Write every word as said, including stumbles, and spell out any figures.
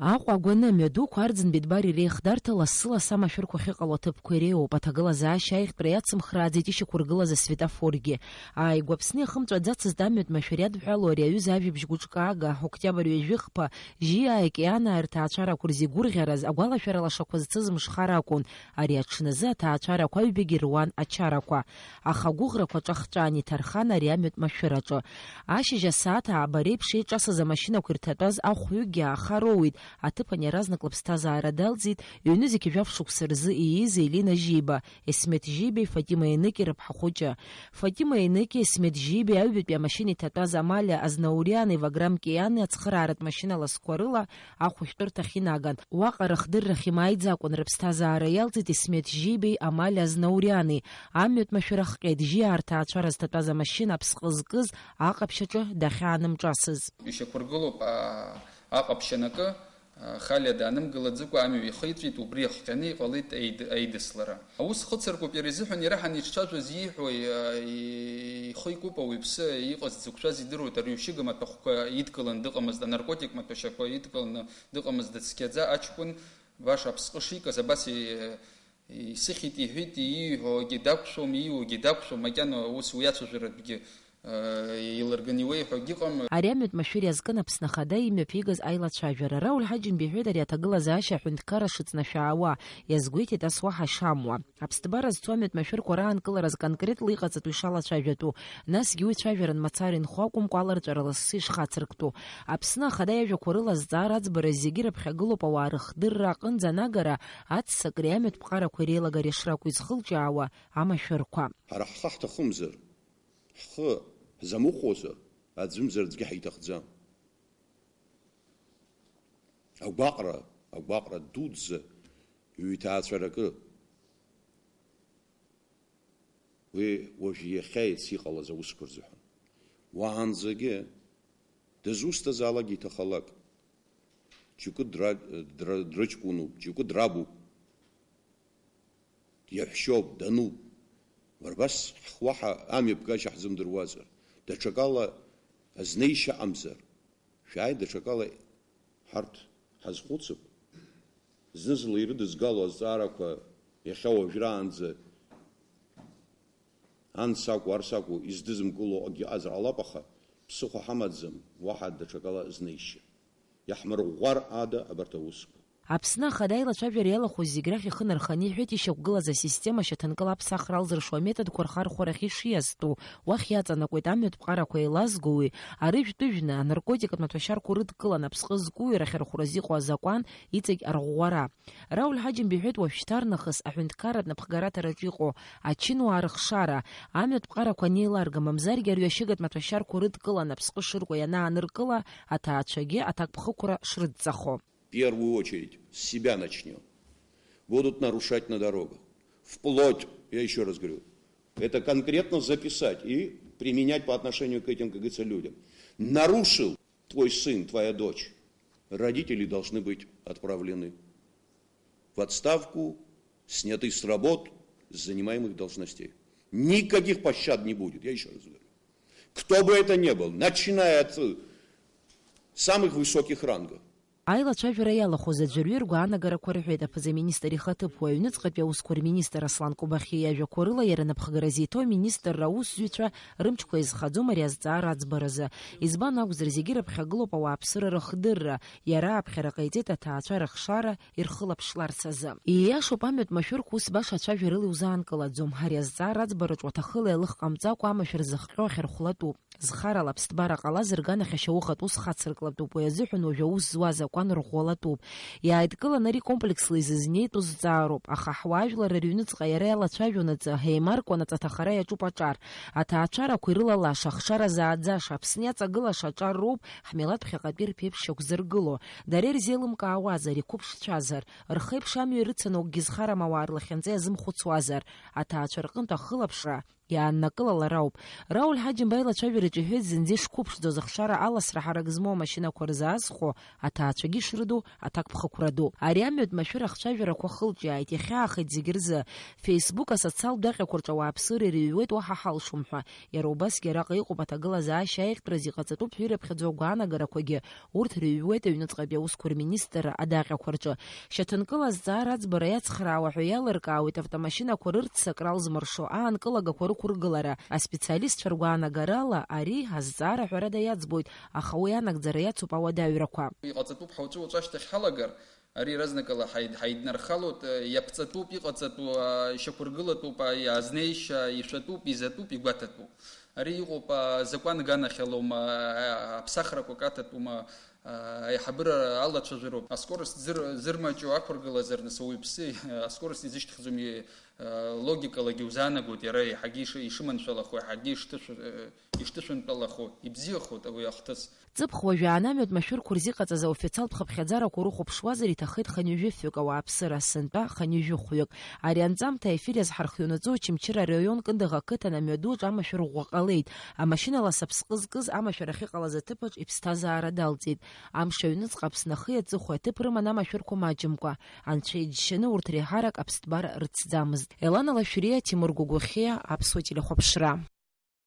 Аҟәа агәаны амҩадуқәа Арӡынбеи Дбар иреихдарҭа лассы-лассы амашәырқәа ахьыҟало аҭыԥқәа иреиуоуп, аҭагылазаашьа аихтәра иацымхрааӡеит ишьақәыргылаз асветофоргьы. Ааигәа Аԥсны иахымҵәаӡацызт амҩатә машәыр иадҳәалоу ари аҩыза ажәабжь гәыҿкаага, октиабр ҩажәихԥа, Жьиааи Кьианаа рҭаацәарақәа рзы игәырӷьараз, агәалашәара лашақәа зцыз мышхара акәын. Ари аҽназы аҭаацәарақәа аҩбагьы руан ачарақәа. Аха агәыӷрақәа ҿахҵәан иҭархан ари амҩатә машәыраҿы. Ашьыжь асааҭ ааба реиԥш еиҿасыз амашьынақәа ирҭатәаз ахә ҩыкгьы ааха роуит. Аҭыԥан иаразнак лыԥсҭазаара далҵит, ҩны-зқьи жәаф шықәса рзы ииз Елина Жьиба, Есмеҭ Жьибеи Фатима Еныки рыԥҳа хәыҷы. Фатима Еныки, Есмеҭ Жьибеи аҩбатәи амашьына иҭатәаз Амалиа Азнауриани Ваграм Киани ацхырааратә машьына ласқәа рыла ахәышәтәырҭахь инаган. Уаҟа рыхдыррахь имааиӡакәан рыԥсҭазаара иалҵит Есмеҭ Жьибеи Амалиа Азнауриани. Амҩатә машәыр ахҟьеит, Жьиаа рҭаацәара зҭатәаз амашьына аԥсҟы зкыз аҟаԥшь аҿы дахьаанымҿасыз. Ишьақәыргылоуп, аа, аҟаԥшь анакы, аа, Халиа даанымгылаӡыкәа амҩа ихиҵәеит, убри ахҟьаны иҟалеит аид-, аидыслара. Аус хыцыркуп иара изыҳәан, иара ҳанеиҿцәажәоз ииҳәои, аа, и-, ихы икуп ауаҩԥсы иҟаз дзықәшәаз идыруеит, арҩашьыга маҭәахәқәа идкыланы дыҟамызт, анаркотик маҭәашьақәа идкыланы дыҟамызт, дыцқьаӡа аҷкәын баша аԥсҟы шикыз абас и-, Исыхьит иҳәеит, ииҳәогьы дақәшәом, ииугьы дақәшәом, макьана ус уи ацәажәаратәгьы, э, еилырганы иуеиҳәогьы ыҟам. Ари амҩатә машәыр иазкын Аԥсны Ахада имҩаԥигаз аилацәажәара. Рауль Ҳаџьымба иҳәеит ари аҭагылазаашьа аҳәынҭқарра шыҵнашәаауа, иазгәеиҭеит ас уаҳа шамуа. Аԥсҭбара зцу амҩатә машәырқәа раанкыларазы конкретлы иҟаҵатәу ишалацәажәатәу, насгьы уи цәажәара нмацара инхо акәымкәа, аларҵәара лассы ишхацырктәу. Аԥсны Ахада иажәақәа рыла азҵаара аӡбара зегьы рыԥхьагылоуп ауаа рыхдырра аҟынӡа анагара, аццакреи амҩатә ԥҟарақәеи реилагареи шракәу изхылҿиаауа амашәырқәа. Ҳара ҳхы ҳҭахымзар, ҳхы ҳзамыхәозар, аӡәымзар аӡәгьы ҳиҭахӡам. Агәаҟра, агәаҟра дуӡӡа ҩҭаацәаракы. Уи уажә иахьа-иацы иҟалаз аусқәа рзыҳәан. Уаанӡагьы дызусҭазаалак иҭахалак, џьоукы дра-, дра-, дрыҷкәынуп, џьоукы драбуп, диаҳәшьоуп, дануп. Уара абас ҳхы уаҳа амҩаԥгашьа ҳзымдыруазар, даҽакала азнеишьа ыҟамзар, шәааи, даҽакала ҳарҭ ҳазхәыцып. Зны-зынла ирыдызгало азҵаарақәа иахьа уажәраанӡа анс акәу, арс акәу издызымкыло акгьы ыҟазар ҟалап, аха ԥсыхәа ҳамаӡам уаҳа даҽакала знеишьа. Иаҳмырӷәӷәар ада абарҭ аусқәа. Аԥсны Ахада аилацәажәара иалахәыз зегь рахь ихы нарханы иҳәеит ишьақәгылаз асистема шьаҭанкыла аԥсахра алзыршо аметодқәа рхархәарахь ишиазтәу. Уахь иаҵанакуеит амҩатә ԥҟарақәа еилазгоуи, арыжәтә ыжәны, анаркотикатә маҭәашьарқәа урыдкыланы аԥсҟы зкуи рахьырхәразы иҟоу азакәан иҵегь арӷәӷәара. Рауль Ҳаџьымба иҳәеит уажәшьҭарнахыс аҳәынҭқарратә напхгараҭараҿы иҟоу ачынуаа рыхшара, амҩатә ԥҟарақәа анеиларга, мамзаргьы арҩашьыгатә маҭәашьарқәа урыдкыланы аԥсҟы шыркуа ианааныркыла, аҭаацәагьы аҭакԥхықәра шрыдҵахо. В первую очередь с себя начнём. Будут нарушать на дорогах. Вплоть, я ещё раз говорю, это конкретно записать и применять по отношению к этим, как говорится, людям. Нарушил твой сын, твоя дочь. Родители должны быть отправлены в отставку, сняты с работ, с занимаемых должностей. Никаких пощад не будет, я ещё раз говорю. Кто бы это ни был, начиная от, э, самых высоких рангов. Аилацәажәара иалахәыз аӡәырҩы ргәаанагарақәа рҳәеит аԥыза-министр ихаҭыԥуаҩ, аҩныҵҟатәи аусқәа рминистр Аслан Кобахьиа иажәақәа рыла, иара напхгара зиҭо аминистрра аусзуҩцәа рымчқәа иазхаӡом ари азҵаара аӡбаразы. Избан акәзар, зегьы рыԥхьагылоуп ауааԥсыра рыхдырра, иара аԥхьара ҟаиҵеит аҭаацәа рыхшара ирхылаԥшларц азы. Ииашоуп, амҩатә машәырқәа ус баша ацәажәарала иузаанкылаӡом. Ари азҵаара аӡбараҿ уаҭахыла еилых ҟамҵакәа амашәыр зыхҟьо ахьырхәлатәуп. Зхарала аԥсҭбара ҟалаз рганахь ашьаухатә ус хацыркылатәуп, уи азыҳәан уажә аус зуа азакәан рӷәӷәалатәуп. Иааидкыланы ари комплексла изызнеитәу зҵаароуп, аха ҳуаажәлар рыҩныҵҟа иара иалацәажәонаҵы, ҳеимаркуанаҵ аҭахара иаҿуп аҿар. Аҭаацәарақәа ирылалаша, ахшара зааӡаша, Аԥсны иаҵагылаша аҿар роуп ҳмилаҭ ԥхьаҟатәи рԥеиԥш шьақәзыргыло. Дара ирзеилымкаауазар, иқәыԥшцәазар, рхеиԥш амҩа ирыцын акгьы зхарам ауаа рлахьынҵа иазымхәыцуазар, аҭаацәа рҟынтә ахылаԥшра иааннакылалар ауп. Рауль Ҳаџьымба илацәажәараҿы иҳәеит, зынӡа ишқәыԥшӡоз ахшара аласра ҳарак змоу амашьынақәа рзы азхәо аҭаацәагьы шрыду аҭакԥхықәра ду. Ари амҩатә машәыр ахцәажәарақәа хылҿиааит, иахьаахеит зегь рзы. Facebook асоциалтә даҟьақәа рҿы ауааԥсыра ирыҩуеит уаҳа ҳалшом ҳәа. Иара убасгьы араҟа иҟоуп аҭагылазаашьа аиӷьтәразы иҟаҵатәуп ҳәа ирыԥхьаӡоу агәаанагарақәагьы. Урҭ рыҩуеит аҩныҵҟатәи аусқәа рминистрра адаҟьақәа рҿы. Шьаҭанкыла азҵаара аӡбара иацхраауа ҳәа иалыркаауеит автомашьынақәа рырццакра алзмыршо, аанкылагақәа рықәыргылара. Аспециалистцәа ргәаанагарала, ари азҵаара ҳәарада иаӡбоит, аха уи анагӡара иацуп ауадаҩрақәа. Иҟаҵатәуп ҳәа уаҵәы-уаҵәы ашьҭахь ҳалагар, ари разнакала ҳаид-, ҳаиднархалоит, иаԥҵатәуп, иҟаҵатәу, а, ишьақәыргылатәуп, а, иаазнеишьа, ишәатәуп, изатәуп, игәаҭатәуп. Ари иҟоуп, а, азакәан аганахьалоума, а, аԥсахрақәа каҭатәума, а, аиҳабыра алацәажәароуп. Аскорост зыр-, зырмаҷу ақәыргылазар, нас, ауаҩԥсы, аскорост изышьҭхьӡом, и-, а, логикалагьы узаанагоит, иара еиҳагьы иши-, ишыманшәалахо, еиҳагьы ишҭышә-, э, ишҭышәынтәалахо, ибзиахоит уи ахҭыс. Ҵыԥх уажәааны амҩатә машәырқәа рзы иҟаҵаз аофициалтә хыԥхьаӡарақәа урыхәаԥшуазар, иҭахеит хынҩажәаҩык ауааԥсыра, сынтәа хынҩажәи хәҩык. Ари анҵамҭа аефир иазҳархионаҵы Очамчыра араион Кындыӷ ақыҭан амҩадуаҿ амашәыр ӷәӷәа ҟалеит. Амашьына ласаԥсҟы зкыз амашәыр ахьыҟалаз аҭыԥаҿ иԥсҭазаара далҵит. Амш аҩныҵҟа Аԥсны ахи аҵыхәеи аҭыԥ рыман амашәырқәа маҷымкәа. Анцәа иџьшьаны урҭ реиҳарак аԥсҭбара рыцӡамызт. Елана Лашәриа, Тимур Гәагәахьиа, Аԥсуа телехәаԥшра.